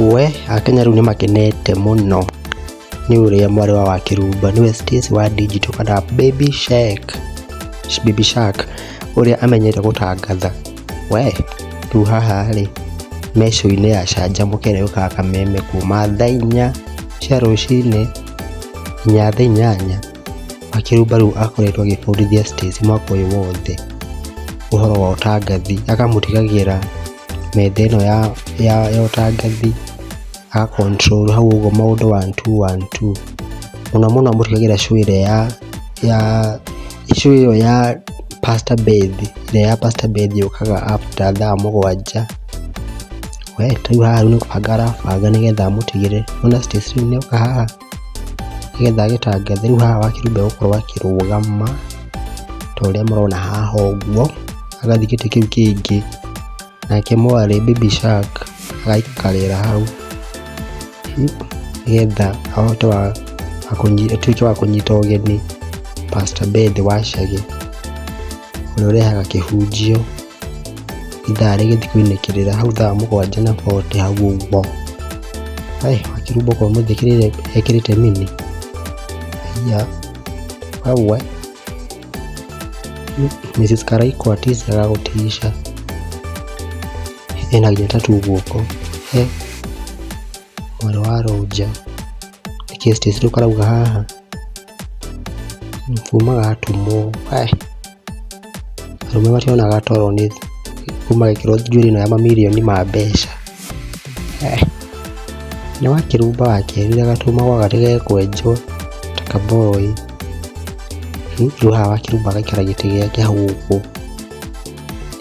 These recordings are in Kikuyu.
We akenya rĩu nĩ makenete mũno nĩ ũrĩa mwarĩ wa Wakĩrumba nĩwe Stacy wa digital kana Baby Shark, Baby Shark ũrĩa amenyete gũtangatha. We rĩu haha rĩ me show-inĩ ya Canjamũka ĩrĩa yũkaga Kameme kuma thaa 4 cia rũcinĩ nginya thaa 8. Wakĩrumba rĩu akoretwo agĩbundithia Stacy mwaka ũyũ wothe ũhoro wa ũtangathi, akamũtigagĩra metha ĩno ya ũtangathi, aga control hau ũguo maũndũ one two one two. Mũno mũno amũtigagĩra show ĩrĩa ya show ĩyo ya Pastor Beth, ĩrĩa ya Pastor Beth yũkaga after thaa 7. We ta rĩu haha nĩ kũbanga arabanga nĩgetha amũtigĩre. Nĩwona Stacy rĩu nĩoka haha nĩgetha agĩtangathe. Rĩu haha Wakĩrumba egũkorwo akĩrũgama ta ũrĩa mũrona haha ũguo, agathiĩ gĩtĩ kĩu kĩngĩ, nake mwarĩ Baby Shark agaikarĩra hau nĩgetha ahote atuĩke wa kũnyita ũgeni Pastor Beth Wacage ũrĩa ũrehaga kĩhunjio ithaa rĩgĩthiĩ kũinĩkĩrĩra hau thaa 7:40 hau ũguo. Wakĩrumba okorwo ũmũthĩ ekĩrĩte mini, haiya wewe Mrs Karaiko aticaga gũtica, ena nginya tattoo guoko. He mwarĩ wa Rũnja, nĩkĩ Stacy rĩu karauga haha? Kumaga atumwo, arũme mationaga toro nĩ kuma gekĩrwo njuĩrĩ ĩno ya mamirioni ma mbeca. Nĩ Wakĩrumba wakerire gatuma gwa gakwenjwo ta kaboi. Rĩu haha Wakĩrumba agaikara gĩtĩ gĩake hau ũguo.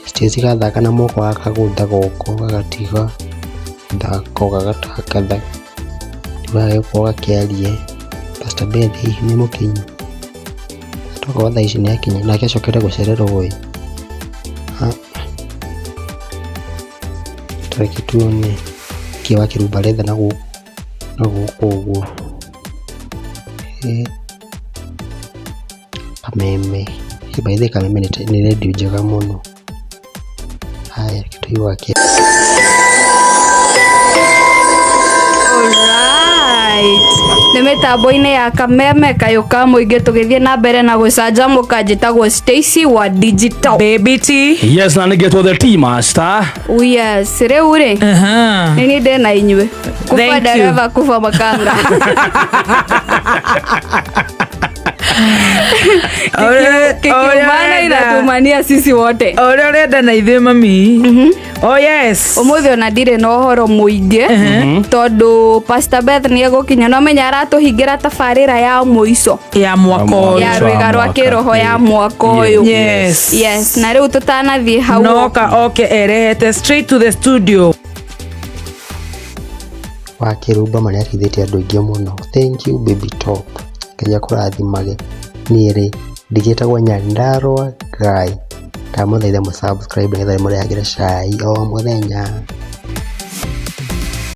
Stacy gathaka na moko gakagũtha guoko gagatiga mũthako gagatangatha. Rĩu haha gegũkorwo gakĩaria Pastor Beth hihi nĩ mũkinyu? Tokorwo thaa ici nĩ akinyu nake acokete gũcererwo ĩ. Ta reke tuone nĩkĩ Wakĩrumba aretha na gũkũ ũguo. Kameme, by the way Kameme nĩ redio njega mũno. Haya reke tũigue akĩaria. Alright. Nĩ mĩtambo-inĩ ya Kameme kayũ ka mũingĩ tũgĩthiĩ na mbere na gũcanjamũka. Njĩtagwo Stacy wa digital. Baby T. Yes, na nĩgetwo the Tea Master. Oh yes, rĩu rĩ nĩ niĩ ndĩ na inyuĩ kuba Thank you. ndereba kuba makanga. Kikiumana inatumania sisi wote. Ũrĩa ũrenda na ithuĩ mami. Oh yes. Ũmũthĩ ona ndirĩ na ũhoro mũingĩ tondũ Pastor Beth nĩ egũkinya no menya aratũhingĩra tabarĩra ya mũico ya mwaka ũyũ. Ya Mũico wa rwĩga rwa mwaka. kĩroho ya mwaka ũyũ. Yes. Yes, na rĩu tũtanathiĩ hau Noka oke erehete straight to the studio. Wakĩrumba ma nĩ ateithĩtie andũ aingĩ mũno. Thank you Baby Top, Ngai akũrathimage. Niĩ rĩ ndigĩtagwo Nyandarua Guy, ndamũthaitha mũ subscribe nĩgetha ndĩmũrehagĩre cai o mũthenya.